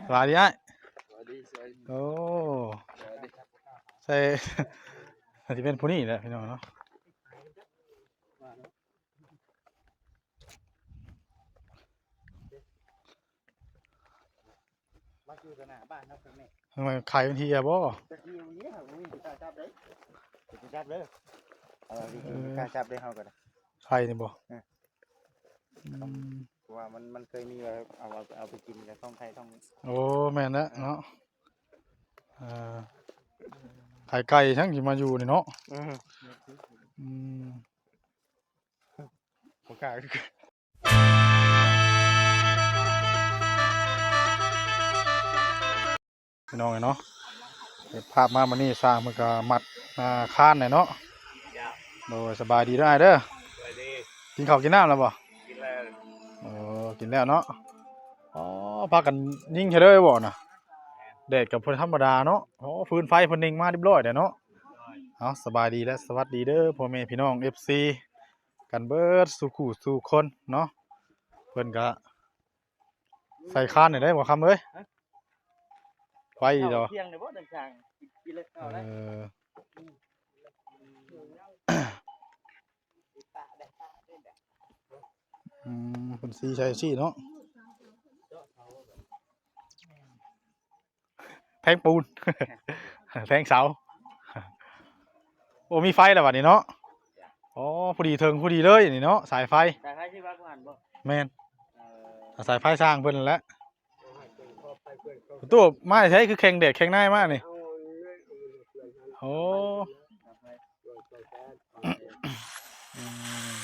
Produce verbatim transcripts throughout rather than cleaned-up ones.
สบายดีอ้าย สวัสดี สวัสดี โอ้ สวัสดี ใส่ สิเป็นผู้นี้แหละพี่น้องเนาะ มาอยู่ต่อหน้าบ้านเนาะคุณแม่ ทำไมไข่มันเหี่ยบ่ จะเหี่ยเนี่ย ผมมีกล้าจับเลย ผมจะจับเลย เอาดีๆ เออ กล้าจับเลย เฮาก็ได้ ไข่นี่บ่ เออ อืม เพราะว่ามัน มันเคยมีว่าเอา เอา เอาไปกินกับท้องไข่ท้อง โอ้ แม่นแล้วเนาะ เออ ไข่ไก่ทั้งที่มาอยู่นี่เนาะ อืม อืม บ่กล้า พี่น้องเนาะ เก็บภาพมามื้อนี้ สร้างเพิ่นก็มัด อ่า คานให้เนาะ โดย สบายดีเด้ออ้ายเด้อ สบายดี กินข้าวกินน้ำแล้วบ่ กินแล้ว โอ้ กินแล้วเนาะ อ๋อ พากันยิงเฉยเลยบ่น่ะ แดดก็บ่ธรรมดาเนาะ โอ้ ฟืนไฟเพิ่นนึ่งมาเรียบร้อยแล้วเนาะ เอา สบายดีและสวัสดีเด้อ พ่อแม่พี่น้อง เอฟซี กันเบิดสู่คู่สู่คนเนาะ เพิ่นก็ ใส่คานนี่ได้บ่คำเอ้ย ฮะ ไฟดอก เที่ยงนี่บ่ต่างๆ กิน กินเลย เอ เอาเลย อ อืม เพิ่นสีใส่สีเนาะ แทงปูน แทงเสา โอ้ มีไฟแล้วบัดนี้เนาะ อ๋อ พอดีเทิงพอดีเลยนี่เนาะ สายไฟ สายไฟที่วัดหันบ่ แม่น เออ สายไฟสร้างเพิ่นนั่นแหละ ประตูมาใช้คือแข่งแดดแข่งนายมานี่ โอ้ อืม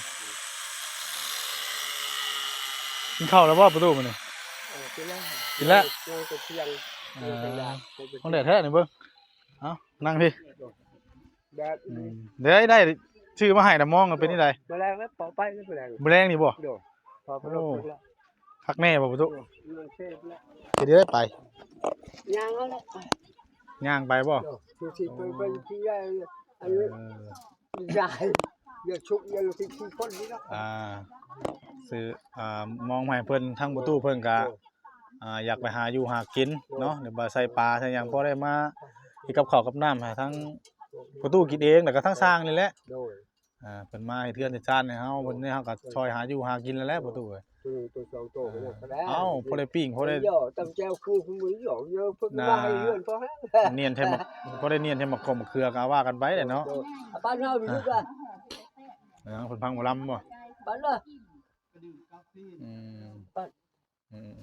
กินข้าวแล้วบ่ประตูมื้อนี้ เออ กินแล้ว กินแล้ว ยังจะเที่ยง เออ ยังจะอยาก ห้องแดดแท้นี่เบิ่ง เอ้า นั่งพี่ แบบ อืม ได้ ได้ ชื่อมาให้นะมองกันเป็นนี่ได แมลงแล้วเป่าไปแล้วแมลง แมลงนี่บ่ โดด พอไป โอ้ ลงไปแล้ว คักแน่บ่ประตู โดด มันเซฟแล้ว จะได้ไป ย่างเอาแล้ว ย่างไปบ่ โดด คือสิไป โอ้ ไปที่ใหญ่อันนี้ เออ ใหญ่ เดี๋ยวชุกเดี๋ยวสิบสี่คนนี่เนาะ อ่า ซื้อ อ่า มองมาให้เพิ่น ทั้งประตูเพิ่นกะ โดด อ่า อยากไปหาอยู่หากินเนาะ โดด หรือว่าใส่ปลาใส่หยัง พอได้มาเฮ็ดกับข้าวกับน้ำให้ทั้งประตูกินเอง แล้วก็ทั้งสร้างนี่แหละ โดด อ่า เพิ่นมาเฮ็ดเฮือนเฮ็ดซานให้เฮา เพิ่นนี่เฮาก็ช่วยหาอยู่หากินแล้วแหละประตูเอ้ย ตัวหนึ่งตัวสองตัวก็ได้ เอ้า พอได้ปิ้ง พอได้ เดี๋ยวตำแจ่วคือคุณมือหยอกเยอะ เพิ่นก็ น่า ว่าให้เฮือนพอให้ เนียนแท้หมาก พอได้เนียนแท้หมากกงหมากเขือก็ว่ากันไปแหละเนาะ โดด อ่ะ บ้านเฮามีลูกอ่ะ อ่า เพิ่นพังหมอลำบ่ บ้านเนาะ อืม บ้าน อืม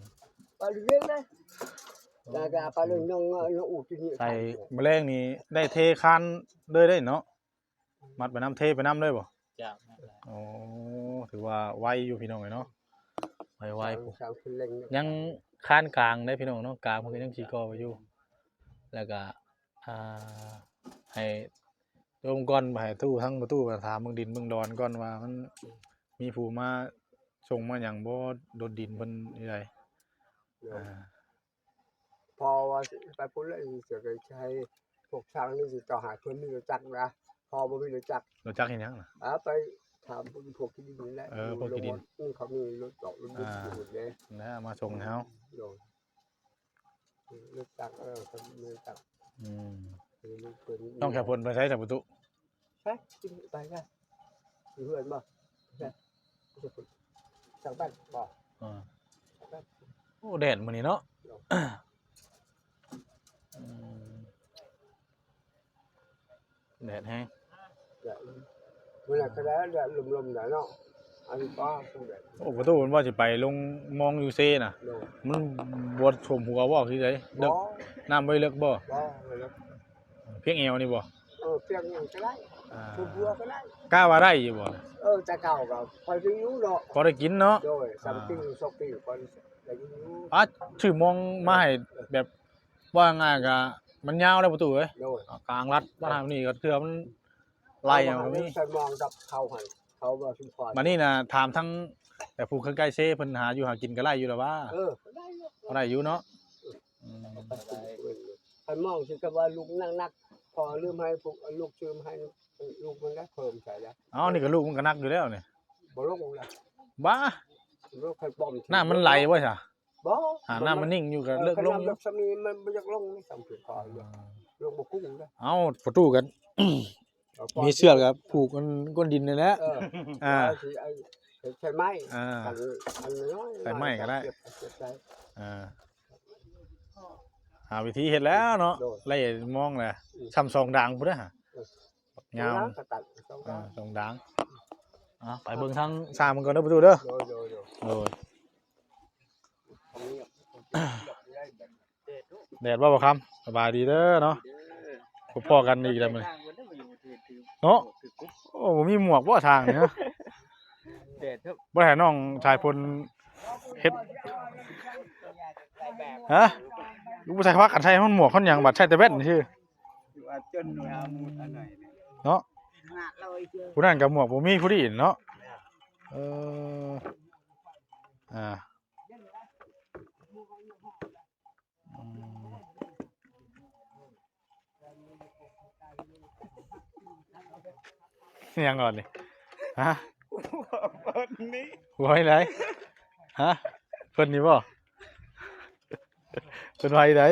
บ้านเลี้ยงนะ แล้วก็ไปเรื่องน้อง น้องอู่ที่นี่ ใส่แมลงนี่ได้เทคานเลยได้เนาะ มัดไปน้ำเทไปน้ำเลยบ่ จ้ะ โอ้ ถือว่าไวอยู่พี่น้องเอ้ยเนาะ ไวๆ สาม สาม ยังคานกลางได้พี่น้องเนาะ กลางมันก็ยังสิก่อไว้อยู่ แล้วก็ อ่า ให้ลงก่อน ให้ตู้ทั้งประตูไปถามเบิ่งดินเบิ่งดอนก่อนว่ามันมีผู้มาส่งมาหยังบ่ โดดดินเพิ่นนี่ใด โดย อ่า พอว่าสิไปพุ่นแล้วอีกจะไปใช้พวกช่างนี่สิต่อหาคนมีรู้จักนะ พอบ่มีรู้จัก รู้จักเฮ็ดหยังน่ะ อ่า ไปถามพวก พวกที่ดินนี่แหละ เออ พวกที่ดิน อืม เขามีรถจอดรถบุก อ่า อยู่หมดเลย นะ มาส่งให้เฮา โดย รู้จัก เออ เขามีรู้จัก อืม เออ รู้จัก น้องแขกพลไปไสจ้ะประตู ไป กินไปจ้ะ อยู่เฮือนบ่ จ้ะ สั่งบ้านบ่ อ่า สั่งบ้าน โอ้ แดดมื้อนี้เนาะ เนาะ อืม แดดแฮง แดด เวลาก็ได้แดดลมๆ หน่อยเนาะ อันนี้ก็คงแดด โอ้ ประตูมันว่าสิไปลงมองอยู่เซน่ะ โดย มันบ่ท่วมหัวบ่คือได บ่ เลิก น้ำบ่เลิกบ่ บ่ บ่เลิก เพียงแอวนี่บ่ เออ เพียงแอวก็ได้ อ่า ท่วมหัวก็ได้ กะว่าได้อยู่บ่ เออ แต่เก่าก็พอได้อยู่เนาะ พอได้กินเนาะ โดย สาม อ่า ปี สอง ปี พอได้อยู่ อ่ะ ชื่อมองมาให้แบบ ว่าง่ายกะมันยาวแล้วประตูเอ้ย โดย อ่ะ กลางรัดบ้านเฮานี่ก็เทื่อมันไล่เอาก็มี ใส่มองดับเขาหั่น เขาว่าชุมพร มานี่นะ ถามทั้งแต่ผู้ใกล้ๆเซเพิ่นหาอยู่หากินก็ไล่อยู่แล้วว่า เออ ได้อยู่ ก็ได้อยู่เนาะ อืม คันมองสิก็ว่าลูกนักๆ พอลืมให้พวกลูกซื้อมาให้ลูกมันได้เพิ่มใส่แล้ว เอ้า นี่ก็ลูกมันก็นักอยู่แล้วนี่ บ่ลงแล้ว บ้า ลูกคันป้อม น้ำมันไหลบ่ซะ บ่ หาน้ำมันนิ่งอยู่ก็เลิกลงอยู่ เออ คันน้ำเลิกสามีมันบ่อยากลงนี่ สามสิบกว่าอยู่ อ่า ลงบ่กุ้งนะ เอ้า ประตูกัน เอาปล่อย มีเชือกครับ ผูกกันก้นดินนี่แหละ เออ อ่า เอาสิ เอา ใส่ไม้ อ่า กันอันน้อย ใส่ไม้ก็ได้ เก็บ เก็บใส่ อ่า หาวิธีเฮ็ดแล้วเนาะ โดย ไล่มองแหละ อืม ซ้ำสองด่างพุ้นนะ เออ ยาว สองด่างก็ตัด สองด่าง อ่า สองด่าง อ่า ไปเบิ่งทางสร้างมันก่อนเด้อประตูเด้อ โดย โดย โดย โดย แดดบ่บ่คำ สบายดีเด้อเนาะ พบพ้อกันอีกแล้วมื้อนี้ เนาะ โอ้ บ่มีหมวกบ่ทางนี่นะ แดดเถอะ บ่ให้น้องชายพลเฮ็ด ฮะ ลูกผู้ชายพากันใส่หมวกคนหยัง บัดใส่แต่แว่นซื่อ ว่าจนหน่วยเอาหมดอันหน่อยเนี่ย เนาะ ผู้นั้นก็หมวกบ่มีผู้นี้เนาะ เออ อ่า อืม อิหยังก่อนนี่ ฮะ เพิ่นนี่ หัวไอ้ไหน ฮะ เพิ่นนี่บ่ เพิ่นว่าไอ้ไหน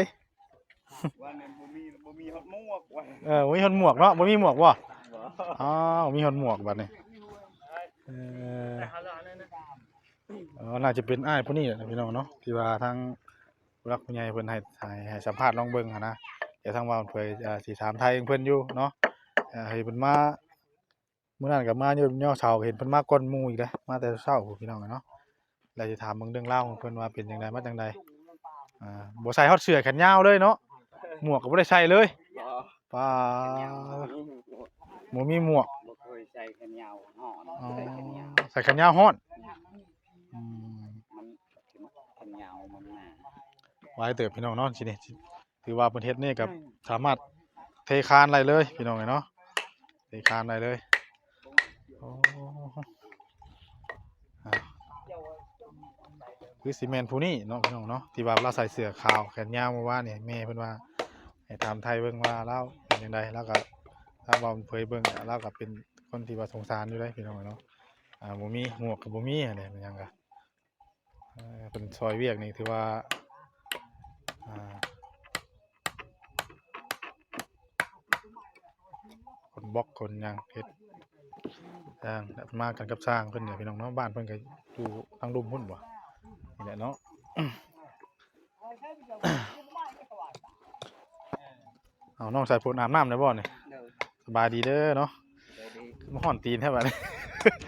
ว่าเนี่ยบ่มี บ่มีฮอดหมวกว่ะ เออ บ่มีฮอดหมวกเนาะ บ่มีหมวกบ่ บ่ อ๋อ บ่มีฮอดหมวกบัดนี้ เออ อ๋อ น่าจะเป็นอ้ายผู้นี้แหละพี่น้องเนาะ ที่ว่าทางผู้หลักผู้ใหญ่เพิ่นให้ ให้ ให้สัมภาษณ์ลองเบิ่งหั้นนะ เดี๋ยวทางบ่าวเผย อ่า สิถามไทยเพิ่นอยู่เนาะ อ่า ให้เพิ่นมา มื้อนั้นก็มาอยู่ยอดเสา เห็นเพิ่นมาก่อนหมู่อีกเด้ มาแต่เช้าพู้นพี่น้องเนาะ แล้วสิถามเบิ่งเรื่องราวของเพิ่นว่าเป็นจั่งใดมาจั่งใด อ่า บ่ใส่ฮอดเสื้อแขนยาวเลยเนาะ หมวกก็บ่ได้ใส่เลย บ่ ป้า บ่มีหมวก บ่เคยใส่แขนยาวฮ้อน อ๋อ ใส่แขนยาว ใส่แขนยาวฮ้อน อืม มันแขนยาวมันหนา หลายเติบพี่น้องเนาะ สินี่ ถือว่าเพิ่นเฮ็ดนี่ก็ อืม สามารถเทคานได้เลยพี่น้องเอ้ยเนาะ เทคานได้เลย โอ้ อ่า คือสิแม่นผู้นี้เนาะพี่น้องเนาะ ที่ว่าลาวใส่เสื้อขาวแขนยาวเมื่อวานนี่ แม่เพิ่นว่าให้ถามไทยเบิ่งว่าลาวเป็นจั่งใด ลาวก็ ลาวเว้าเผยเบิ่ง ลาวก็เป็นคนที่ว่าสงสารอยู่เด้พี่น้องเอ้ยเนาะ อ่า บ่มีหมวกก็บ่มีหั้นแหละ แม่นหยังก็ เอ่อ เพิ่นซอยเวียกนี่ถือว่า อ่า ขนบล็อกขนหยังเฮ็ด อ่า มากันกับช่างเพิ่นเนี่ยพี่น้องเนาะ บ้านเพิ่นก็อยู่ทางลุ่มพุ้นบ่ นี่แหละเนาะ เอาน้องสายฝนอาบน้ำแล้วบ่นี่ โดย สบายดีเด้อเนาะ สบายดี มาฮ้อนตีนแท้บัดนี้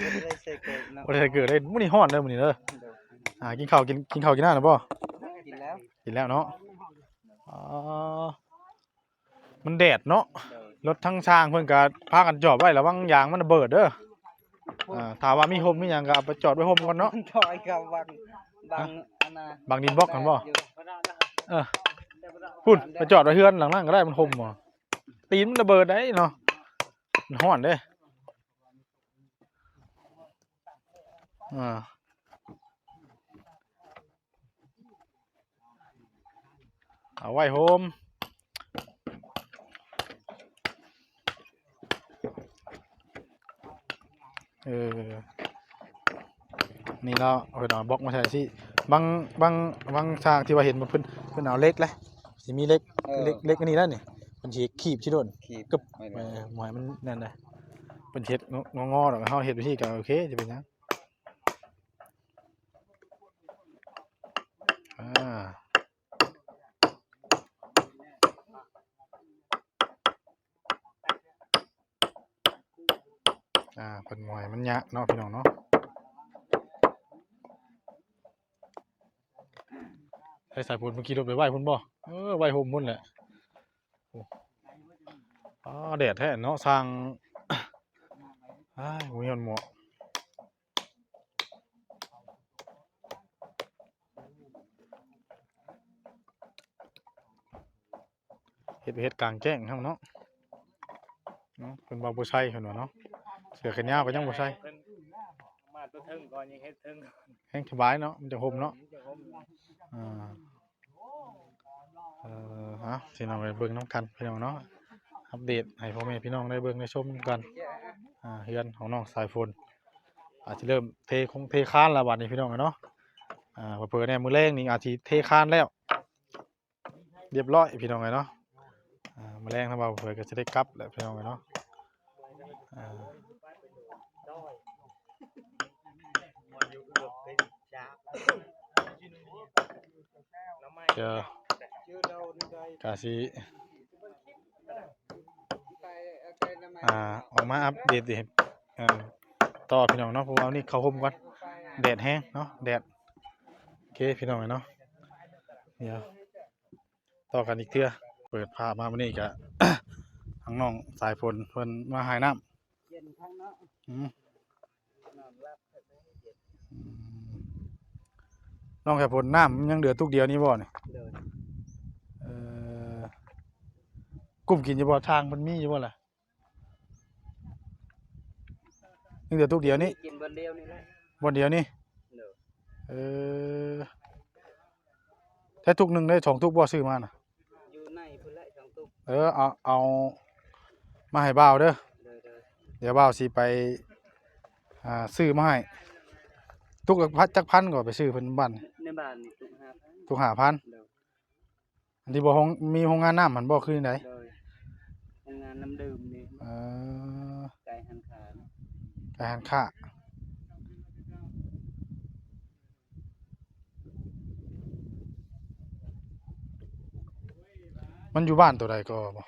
บ่ได้ใส่เกิบเนาะ บ่ได้ใส่เกิบเลย มื้อนี้ฮ้อนเด้อมื้อนี้เด้อ โดย อ่า กินข้าวกิน กินข้าวกินน้ำแล้วบ่ กินแล้ว กินแล้วเนาะ อ๋อ มันแดดเนาะ โดย รถทั้งช่างเพิ่นก็พากันจอดไว้ ระวังยางมันระเบิดเด้อ อ่า ถ้าว่ามีร่มมีหยังก็เอาไปจอดไว้ร่มก่อนเนาะ ถอยกับบัง บัง ฮะ อันน่ะ บังดินบล็อกหั่นบ่ อยู่ เออ พุ้น ไปจอดไว้เฮือนหลังนั้นก็ได้ มันร่มบ่ ตีนมันระเบิดได้เนาะ มันฮ้อนเด้ อ่า เอาไว้ร่ม เออ นี่เนาะ เพิ่นเอาบล็อกมาใส่สิ บาง บาง บางช่างที่ว่าเห็นมันเพิ่น เพิ่นเอาเหล็กเลย สิมีเหล็ก เออ เหล็ก เหล็กอันนี้แล้วนี่ มันสิขีบสิโดน ขีบ กึบ ไม่เป็นไร เออ บ่ให้มันนั่นเลย เพิ่นเฮ็ดงอ งอๆ ดอก เฮาเฮ็ดวิธีก็โอเค จะเป็นหยัง อ่า อ่า เพิ่นบ่ให้มันยะเนาะพี่น้องเนาะ ไอ้สายฝนเพิ่นขี่รถไปไหว้พุ้นบ่ เออ ไหว้โฮมพุ้นแหละ โอ้ อ้า แดดแท้เนาะ ช่าง อ้าย บ่มีฮอดหมวก เฮ็ด เฮ็ดกลางแจ้งเฮาเนาะ เนาะ เพิ่นว่าบ่ใส่เพิ่นว่าเนาะ เสื้อแขนยาวก็ยังบ่ใส่ เพิ่นมาตัวเทิงก่อน ยังเฮ็ดเทิง แฮงสบายเนาะ มันจะห่มเนาะ มันจะห่ม อ่า เอ่อ ฮะ พี่น้องไปเบิ่งนำกันพี่น้องเนาะ อัปเดตให้พ่อแม่พี่น้องได้เบิ่งได้ชมกัน อ่า เฮือนของน้องสายฝน อาจจะเริ่มเทคงเทคานแล้วบัดนี้พี่น้องเนาะ อ่า เผลอๆ เนี่ย มื้อแลงนี่อาจสิเทคานแล้ว เรียบร้อยพี่น้องเอ้ยเนาะ อ่า มื้อแลงถ้าว่าเผลอๆ ก็สิได้กลับแล้วพี่น้องเอ้ยเนาะ อ่า เดี๋ยว กะสิ อ่า ออกมาอัปเดตให้ อ่า ต่อพี่น้องเนาะ เพราะว่านี่เข้าฮ่มก่อน แดดแฮงเนาะ แดด โอเคพี่น้องเอ้ยเนาะ เดี๋ยว ต่อกันอีกเทื่อ เปิดภาพมามื้อนี้กะ ทางน้องสายฝนเพิ่นมาหายน้ำ เย็นคักเนาะ อืม นอนหลับคักเด้ เย็น อืม น้องสายฝน น้ำมันยังเหลือตุกเดียวนี่บ่นี่ โดย เอ่อ กุ้มกินอยู่บ่ ทางมันมีอยู่บ่ล่ะ ยังเหลือตุกเดียวนี่ กินบ่อนเดียวนี่แหละ บ่อนเดียวนี่ โดย เออ แท้ตุกหนึ่งได้สองตุกบ่ซื้อมาน่ะ อยู่ในพุ้นแหละสองตุก เออ เอา เอามาให้บ่าวเด้อ โดย โดย เดี๋ยวบ่าวสิไป อ่า ซื้อมาให้ ตุกละพัน จักพันก็ไปซื้อเพิ่นบ้าน ในบ้านนี่ตุกห้าพัน ตุกห้าพัน โดย อันที่บ่โรง มีโรงงานน้ำหั่นบ่ คือจั่งใด โดย โรงงานน้ำดื่มนี่ เออ ไกลหันขา ไกลหันขา มันอยู่บ้านตัวใดก็บ่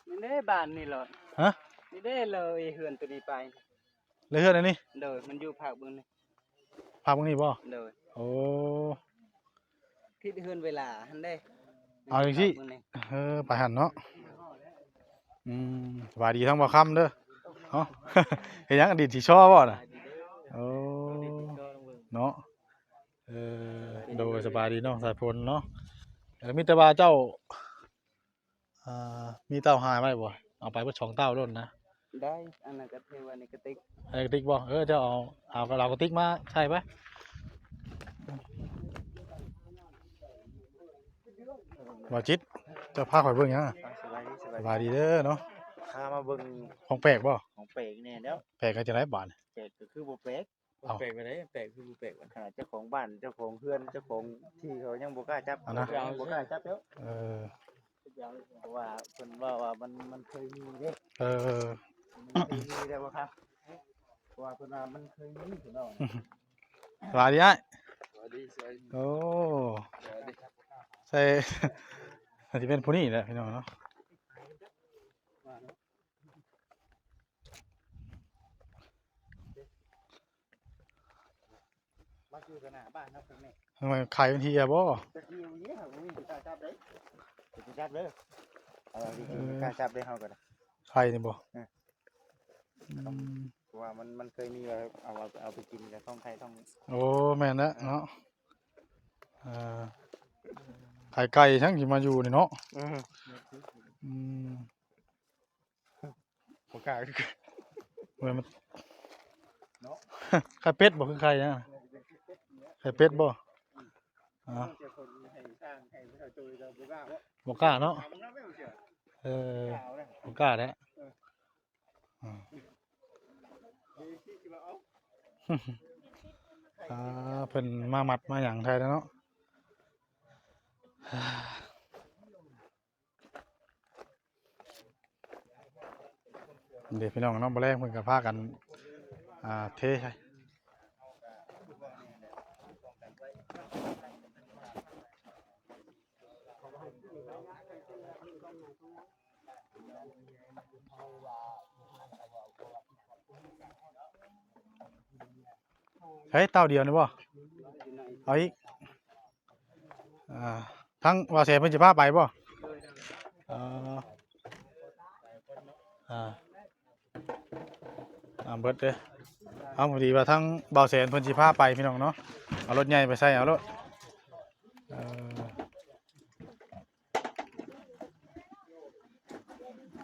นี่เด้บ้านนี่เหรอ ฮะ นี่เด้เลยเฮือนตัวนี้ไป เลยเฮือนอันนี้ โดย มันอยู่ภาคเบิ่งนี่ ภาคเบิ่งนี่บ่ โดย โอ้ ผิดเฮือนเวลาหั่นเด้ เอาจังซี่ ภาคเบิ่งนี่ เออ ไปหั่นเนาะ อืม สบายดีทั้งบ่าวคำเด้อ เนาะ เฮ็ดหยัง ดีดสีซอบ่น่ะ โอ้ เนาะ เออ โดย สบายดีน้องสายฝนเนาะ เออ มีแต่ว่าเจ้า อ่า มีเต้าหายไว้บ่ เอาไปเบิดสองเต้าโลดนะ ได้ อันนั้นก็เทไว้ในกระติก ในกระติกบ่ เออ เจ้าเอา เอา เอากระติกมาใส่ไป บ่าวจิต เจ้าพาข้อยเบิ่งหยังอะ สบายดี สบายดี สบายดีเด้อเนาะ พามาเบิ่ง ของแปลกบ่ ของแปลกแน่แล้ว แปลกก็จั่งใดบาดนี่ แปลกก็คือบ่แปลก เอ้า แปลกไปไหน แปลกคือบ่แปลกวะ ขนาดเจ้าของบ้าน เจ้าของเฮือน เจ้าของที่เขายังบ่กล้าจับ เอานะ ยังบ่กล้าจับแล้ว เออ เพราะว่าเพิ่นว่า ว่ามัน มันเคยมีเด้ เออ มันเคยมีแล้วบ่ครับ เพราะว่าเพิ่นว่ามันเคยมีเพิ่นว่า สวัสดีอ้าย สวัสดี สวัสดี โอ้ สวัสดี ใส่ อาจจะเป็นผู้นี้แหละพี่น้องเนาะ มาอยู่กันหน้าบ้านนะพวกนี้ ทำไมไข่มันเหี่ยบ่ จะเหี่ยเหี่ย บ่มีผู้กล้าจับเด้ ผู้กล้าจับเด้อ เอาดีๆ เออ กล้าจับเด้อ เฮาก็ได้ ไข่นี่บ่ เออ อืม เพราะว่ามัน มันเคยมีว่าเอา เอา เอาไปกินกับท้องไข่ท้อง โอ้ แม่นแล้วเนาะ เอ่อ ไข่ไก่ทั้งสิมาอยู่นี่เนาะ เออ อืม บ่กล้า เว้ย มัน เนาะ ไข่เป็ดบ่ คือไข่หยังอะ ไข่เป็ดบ่ อ๋อ เจ้าคนให้สร้างให้เจ้าตัวเจ้าบ่กล้าบ่ บ่กล้าเนาะ เอามันไม่เชื่อ เออ กล้าเอาเลย บ่กล้าแหละ เออ อืม เดี๋ยวที่สิมาเอา อ่า เพิ่นมามัดมาหยังไทยแล้วเนาะ เดี๋ยวพี่น้องเนาะ บ่แลงเพิ่นก็พากัน อ่า เทใส่ เฮ้ย เต้าเดียวนี่บ่ เอาอีก อ่า ทั้งบ่าวแสนเพิ่นสิพาไปบ่ เอ่อ อ่า อ่า เบิดเด้อ เอา พอดีว่าทั้งบ่าวแสนเพิ่นสิพาไปพี่น้องเนาะ เอารถใหญ่ไปใส่เอาโลด เอ่อ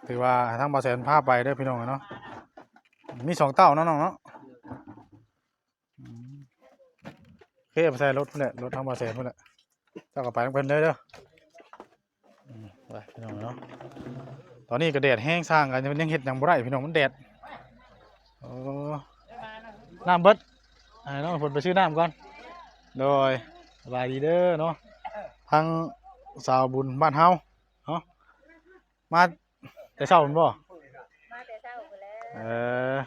ถือว่าทั้งบ่าวแสนพาไปเด้อพี่น้องเนาะ มีสองเต้าเนาะน้องเนาะ อืม โอเค เอาไปใส่รถพุ้นแหละ รถทั้งบ่าวแสนพุ้นแหละ เจ้าก็ไปนำเพิ่นเลยเด้อ อืม ไปพี่น้องเนาะ ตอนนี้ก็แดดแฮง สร้างกันยังเฮ็ดหยังบ่ได้พี่น้อง มันแดด โอ้ น้ำเบิด ให้น้องฝนไปซื้อน้ำก่อน โดย บายดีเด้อเนาะ ทั้งสาวบุญบ้านเฮาเนาะ มาแต่เช้าพุ้นบ่ มาแต่เช้าพุ้นแหละ เออ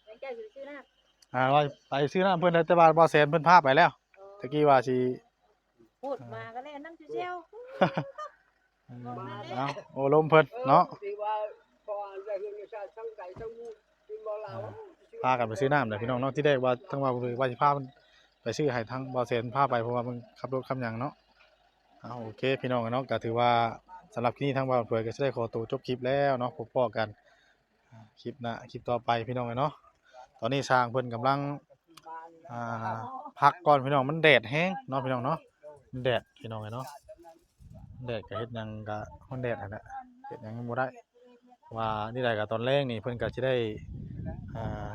เพิ่นเจ้าอยู่ซื้อน้ำ อ่า ว่าไปซื้อน้ำเพิ่น แต่ว่าบ่าวแสนเพิ่นพาไปแล้ว อ๋อ ตะกี้ว่าสิ พูดมาก็แล่นนำเซล เอ้า โอ้ ลมเพิ่นเนาะ เออ ที่ว่าพอได้เงินจากทางใดทางนู้นเป็นบ่ลาว อ่า พากันไปซื้อน้ำแหละพี่น้องเนาะ ที่แรกว่าทางว่าว่าสิพามันไปซื้อให้ทางบ่าวแสนพาไป เพราะว่ามันขับรถขับหยังเนาะ เอา โอเคพี่น้องเนาะ ก็ถือว่าสำหรับคลิปนี้ทางบ่าวเผยก็สิได้ขอตัวจบคลิปแล้วเนาะ พบพ้อกัน อ่า คลิปหน้า คลิปต่อไปพี่น้องเนาะ ตอนนี้ช่างเพิ่นกำลัง อ่า พักก่อนพี่น้อง มันแดดแฮงเนาะพี่น้องเนาะ มันแดดพี่น้องเนาะ แดดก็เฮ็ดหยังก็ มันแดดหั่นแหละ เฮ็ดหยังบ่ได้ ว่านี่ใดก็ตอนแลงนี่เพิ่นก็สิได้ อ่า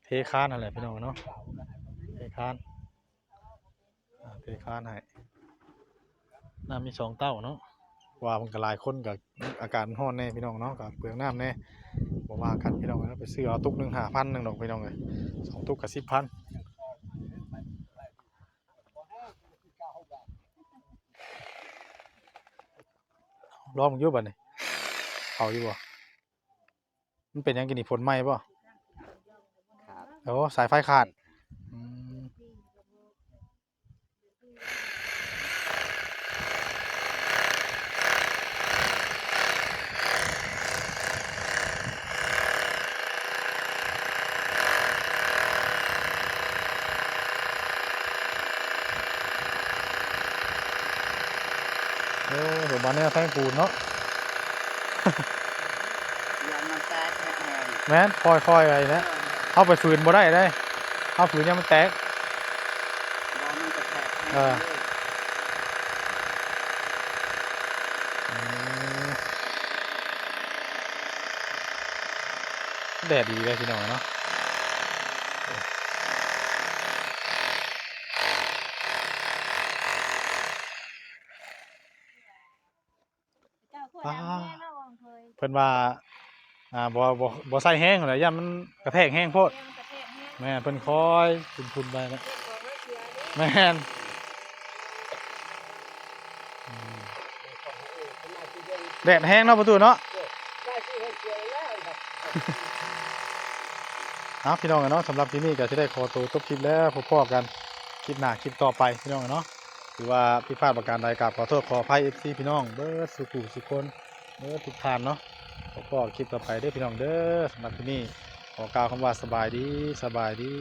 เทคานหั่นแหละพี่น้องเนาะ เทคาน อ่า เทคานให้ น้ำมีสองเต้าเนาะ ว่ามันก็หลายคนก็อากาศมันร้อนแน่พี่น้องเนาะ ก็เปลืองน้ำแน่ บ่ว่ากันพี่น้องเนาะ ไปซื้อเอาตุกหนึ่งห้าพันหนึ่งดอกพี่น้องเอ้ย สองตุกก็สิบพัน ลองอยู่บัดนี้ เข้าอยู่บ่ มันเป็นหยังกินนี่ ฝนใหม่บ่ ครับ โอ้ สายไฟขาด อืม เออ เดี๋ยวมาแนวแท่งปูนเนาะ ยันมันแตกแน่ๆ แม่น ค่อยๆ ไปนะ เฮาไปฝืนบ่ได้เด้ เฮาฝืนยันมันแตก บ่ มันจะแตกแน่ เออ เลย อืม แดดดีเลยพี่น้องเนาะ เจ้าขวดน้ำแม่มาอองเคย เพิ่นว่า อ่า บ่ บ่ บ่ใส่แฮงหั้นแหละ ย่านมันกระแทกแฮงโพด แม่นกระแทกแฮง แม่น เพิ่นค่อยพุ้นๆ ไปนะ เด็กบอกว่าเสียเด้ แม่น อืม แดดแฮงเนาะประตูเนาะ เอาพี่น้องเนาะ สำหรับคลิปนี้ก็สิได้ขอตัวจบคลิปแล้ว พบพ้อกันคลิปหน้าคลิปต่อไปพี่น้องเนาะ ถือว่าผิดพลาดประการใดกราบขอโทษขออภัย เอฟซี พี่น้องเบิดสู่ผู้สู่คน เบิดทุกท่านเนาะ พบพ้อคลิปต่อไปเด้อพี่น้องเด้อ สำหรับคลิปนี้ขอกล่าวคำว่าสบายดี สบายดี